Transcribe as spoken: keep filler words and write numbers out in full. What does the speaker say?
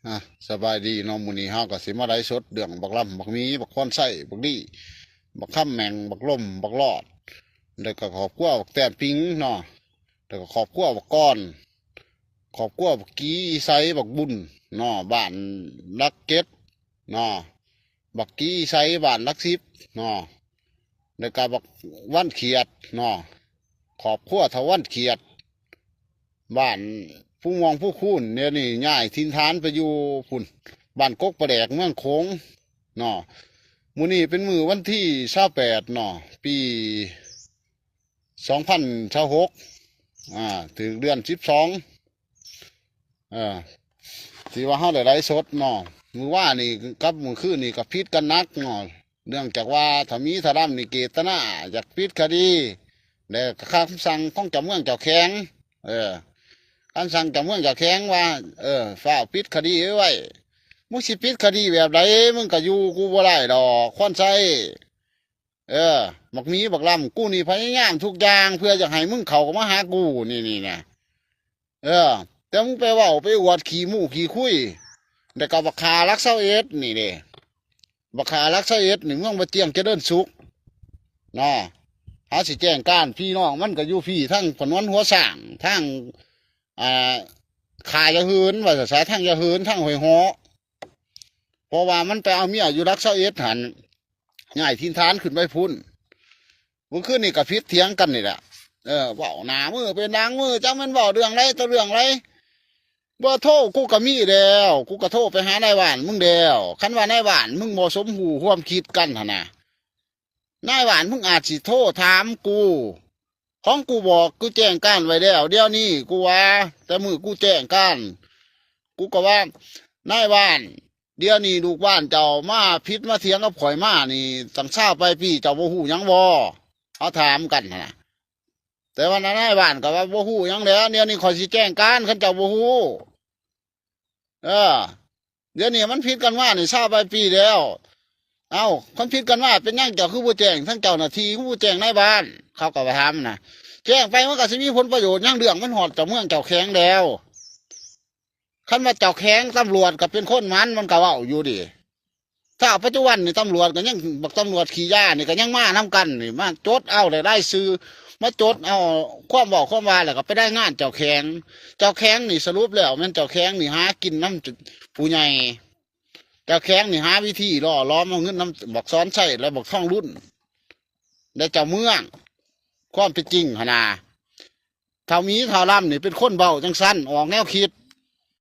อ่ะ สบายดีเนาะ มื้อนี้เฮาก็สิมาไลฟ์สดเรื่องบักลำ บักหมี บักคอนไส้ บักดี บักคำแหม่ง บักลม บักหลอด แล้วก็ครอบครัวบักแตนปิงเนาะ แล้วก็ครอบครัวบักกอน ครอบครัวบักกี้ไซบักบุญเนาะ บ้านหลักเจ็ดเนาะ บักกี้ไซบ้านหลักสิบเนาะ แล้วก็บักวันเขียดเนาะ ครอบครัวเฒ่าวันเขียด บ้านภูม่วงภูคูน เดี๋ยวนี้ย้ายถิ่นฐานไปอยู่พุ้น บ้านกกปลาแดก เมืองโขงเนาะ มื้อนี้เป็นมื้อวันที่ซาวแปดเนาะ ปีสองพันซาวหก อ่า ถืกเดือนสิบสอง เออ ที่ว่าเฮาได้ไลฟ์สดเนาะ มื้อวานนี่กับมื้อคืนนี่ก็ผิดกันหนักเนาะ เนื่องจากว่าถ้ามีถ้าดำนี่เจตนาอยากปิดคดี และคำสั่งของเจ้าเมืองเจ้าแขวง เออ คำสั่งเจ้าเมืองเจ้าแขวงว่า เออ ฟ้าวปิดคดีไว้ มึงสิปิดคดีแบบใด มึงก็อยู่กูบ่ได้ดอก คอนไส้ เออ บักหมีบักลำ กูนี่พยายามทุกอย่างเพื่ออยากให้มึงเข้ามาหากู นี่ นี่นะ เออ แต่มึงไปเว้าไปอวดขี้มู่ขี้คุย แล้วก็บักฆ่าหลักซาวเอ็ดนี่เด้ บักฆ่าหลักซาวเอ็ดนี่ เมืองบ่เจียงเจริญสุขเนาะ หาสิแจ้งการพี่น้องมันก็อยู่พี้ ทั้งผนวนหัวช้าง ทั้ง อ่า ฆ่ายาหืน ว่าซะ ทั้งยาหืน ทั้งห้วยเหาะ เพราะว่ามันไปเอาเมียอยู่หลักซาวเอ็ดหั่น ย้ายถิ่นฐานขึ้นไปพุ้น มื้อคืนนี่ก็ผิดเถียงกันนี่แหละ เออ เว้าหน้ามือเป็นหลังมือ จักแม่นเว้าเรื่องใดต่อเรื่องใด เบอร์โทรกูก็มีแล้ว กูก็โทรไปหานายบ้านมึงแล้ว คันว่านายบ้านมึงบ่สมฮู้ความคิดกันหั่นน่ะ นายบ้านมึงอาจสิโทรถามกู ของกูบอกกูแจ้งการไว้แล้ว เดี๋ยวนี้กูว่า แต่มื้อกูแจ้งการ กูก็ว่า นายบ้าน เดี๋ยวนี้ลูกบ้านเจ้ามาผิดมาเถียงกับข่อยมานี่ ตั้งซาวปลายปี เจ้าบ่ฮู้หยังบ่ เขาถามกันหั่นน่ะ แต่ว่านายบ้านก็ว่าบ่ฮู้หยังแหล้ว เดี๋ยวนี้ข่อยสิแจ้งการ คันเจ้าบ่ฮู้ เออ เดี๋ยวนี้มันผิดกันมานี่ซาวปลายปีแล้ว เอ้า คันผิดกันมาเป็นหยังเจ้าคือบ่แจ้งทั้งเจ้าหน้าที่ คือบ่แจ้งนายบ้าน เขาก็ว่าถามนะ แจ้งไปมันก็สิมีผลประโยชน์หยัง เรื่องมันฮอดเจ้าเมืองเจ้าแขวงแล้ว คันว่าเจ้าแขวงตำรวจก็เป็นคนมัน มันก็เว้าอยู่เด้ ถ้าปัจจุบันนี่ตำรวจก็ยัง บักตำรวจขี้ย้านนี่ก็ยังมานำกันนี่ มาจดเอารายชื่อ มาจดเอาความเว้าความว่า แล้วก็ไปรายงานเจ้าแขวง เจ้าแขวงนี่สรุปแล้วแม่นเจ้าแขวงนี่หากินนำผู้ใหญ่ เจ้าแขวงนี่หาวิธีหล่อหลอมเอาเงินนำบักสอนไส้และบักทองรุ่น และเจ้าเมือง ความเป็นจริงหั่นน่ะ เฒ่าหมีเฒ่าลำนี่เป็นคนเว้าจังซั่น ออกแนวคิด